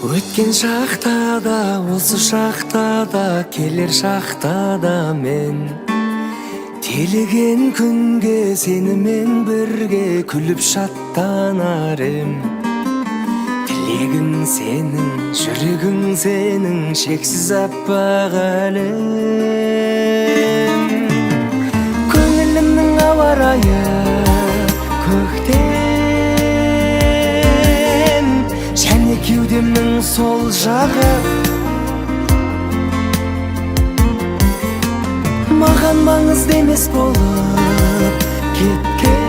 Өткен шақта да, осы шақта да, келер шақта да мен теліген күнге сенімен бірге күліп шаттанар ем. Тілегім сенің, жүрегің сенің, шексіз аппақ әлем. Көңілімнің ауа райы көктем, және кеудемнің сол жағы. Маған маңызды емес болып кеткен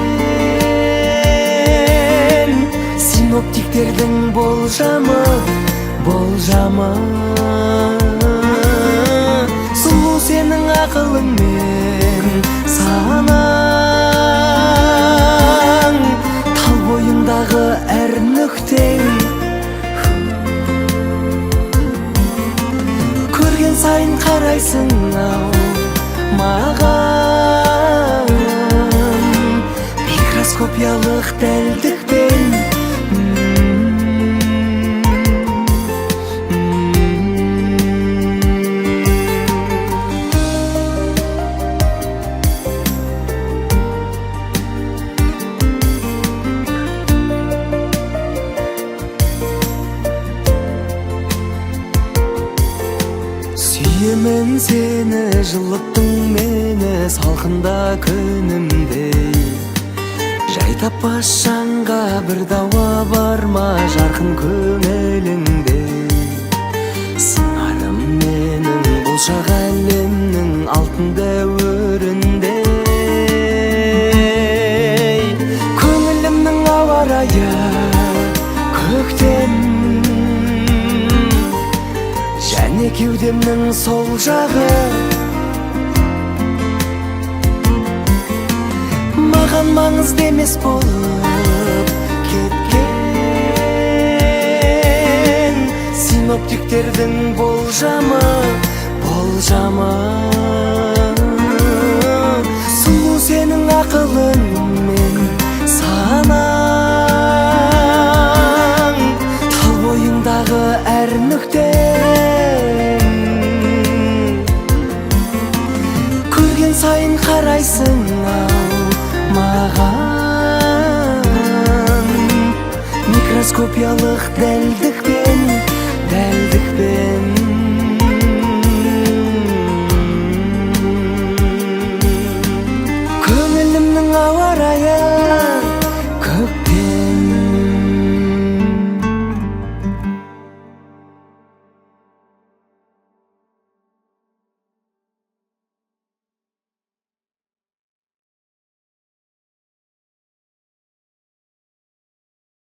синоптиктердің болжамы, болжамы. Сұлу сенің ақылың мен санаң, тал бойыңдағы әр нүктең. Көрген сайын қарайсың ау маған микроскопиялық дәлдікпен. Сүйемін сені, жылыттың мені салқында күнімдей. Жай таппас жанға бір дауа бар ма жарқын көңіліңдей? Сыңарым менің бұл шақ әлемнің алтын дәуіріндей. Көңілімнің ауа райы көктем, және кеудемнің сол жағы. Маған маңызды емес болып кеткен синоптиктердің болжамы, болжамы. Сұлу сенің ақылың мен санаң, тал бойыңдағы әр нүктең. Көрген сайын қарайсың ау маған микроскопиялық дәлдікпен.